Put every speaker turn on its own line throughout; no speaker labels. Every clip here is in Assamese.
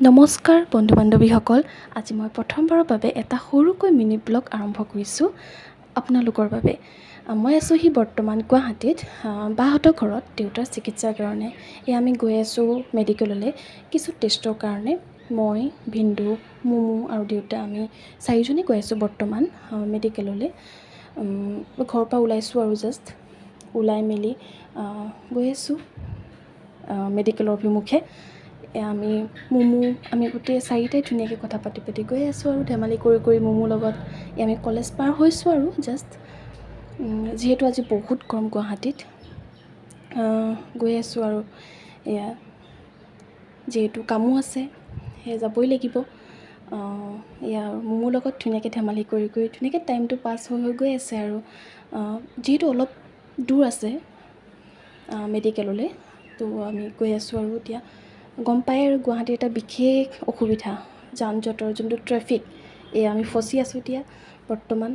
নমস্কাৰ বন্ধু বান্ধৱীসকল, আজি মই প্ৰথমবাৰৰ বাবে এটা সৰুকৈ মিনি ব্লগ আৰম্ভ কৰিছোঁ আপোনালোকৰ বাবে। মই আছোঁহি বৰ্তমান গুৱাহাটীত বাহঁতৰ ঘৰত দেউতাৰ চিকিৎসাৰ কাৰণে। এয়া আমি গৈ আছোঁ মেডিকেললৈ কিছু টেষ্টৰ কাৰণে। মই, ভিনদেউ, মুমু আৰু দেউতা আমি চাৰিজনেই গৈ আছোঁ বৰ্তমান মেডিকেললৈ। ঘৰৰ পৰা ওলাইছোঁ আৰু জাষ্ট ওলাই মেলি গৈ আছোঁ মেডিকেলৰ অভিমুখে। আমি মুমু আমি গোটেই চাৰিটাই ধুনীয়াকৈ কথা পাতি পাতি গৈ আছোঁ আৰু ধেমালি কৰি কৰি মুমুৰ লগত। আমি কলেজ পাৰ হৈছোঁ আৰু জাষ্ট, যিহেতু আজি বহুত গৰম গুৱাহাটীত, গৈ আছোঁ আৰু। এয়া যিহেতু কামো আছে, সেয়ে যাবই লাগিব। এয়া মুমুৰ লগত ধুনীয়াকৈ ধেমালি কৰি কৰি ধুনীয়াকৈ টাইমটো পাছ হৈ হৈ গৈ আছে আৰু যিহেতু অলপ দূৰ আছে মেডিকেললৈ, তো আমি গৈ আছোঁ আৰু এতিয়া গম পায় আৰু গুৱাহাটীৰ এটা বিশেষ অসুবিধা যান জঁটৰ যোনটো ট্ৰেফিক। এয়া আমি ফচি আছোঁ এতিয়া বৰ্তমান,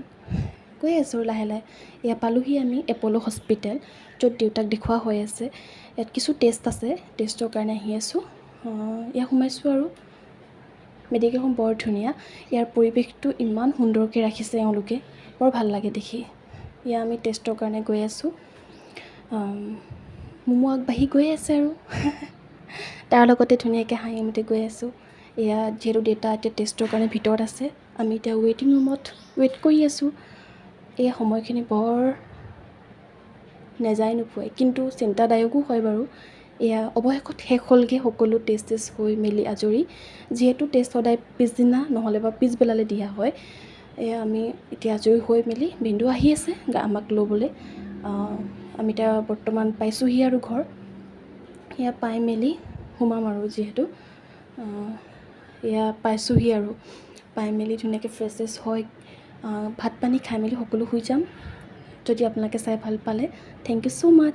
গৈ আছোঁ লাহে লাহে। এয়া পালোহি আমি এপ'ল' হস্পিটেল, য'ত দেউতাক দেখুওৱা হৈ আছে। ইয়াত কিছু টেষ্ট আছে, টেষ্টৰ কাৰণে আহি আছোঁ। ইয়াত সোমাইছোঁ আৰু মেডিকেলখন বৰ ধুনীয়া। ইয়াৰ পৰিৱেশটো ইমান সুন্দৰকৈ ৰাখিছে এওঁলোকে, বৰ ভাল লাগে দেখি। এয়া আমি টেষ্টৰ কাৰণে গৈ আছোঁ। মুমু আগবাঢ়ি গৈ আছে আৰু তাৰ লগতে ধুনীয়াকৈ হাঁহি মাতি গৈ আছোঁ। এয়া যিহেতু দেউতা এতিয়া টেষ্টৰ কাৰণে ভিতৰত আছে, আমি এতিয়া ৱেইটিং ৰুমত ৱেইট কৰি আছোঁ। এই সময়খিনি বৰ নেযায় নোপোৱাই, কিন্তু চিন্তাদায়কো হয় বাৰু। এয়া অৱশেষত শেষ হ'লগৈ, সকলো টেষ্ট চেষ্ট হৈ মেলি আজৰি। যিহেতু টেষ্ট সদায় পিছদিনা নহ'লে বা পিছবেলালৈ দিয়া হয়। এয়া আমি এতিয়া আজৰি হৈ মেলি ভিনদেউ আহি আছে আমাক ল'বলৈ। আমি এতিয়া বৰ্তমান পাইছোঁহি আৰু ঘৰ। এয়া পাই মেলি সোমাম আৰু যিহেতু এয়া পাইছোঁহি আৰু পাই মেলি ধুনীয়াকৈ ফ্ৰেছ চেছ হৈ ভাত পানী খাই মেলি সকলো শুই যাম। যদি আপোনালোকে চাই ভাল পালে, thank you so much.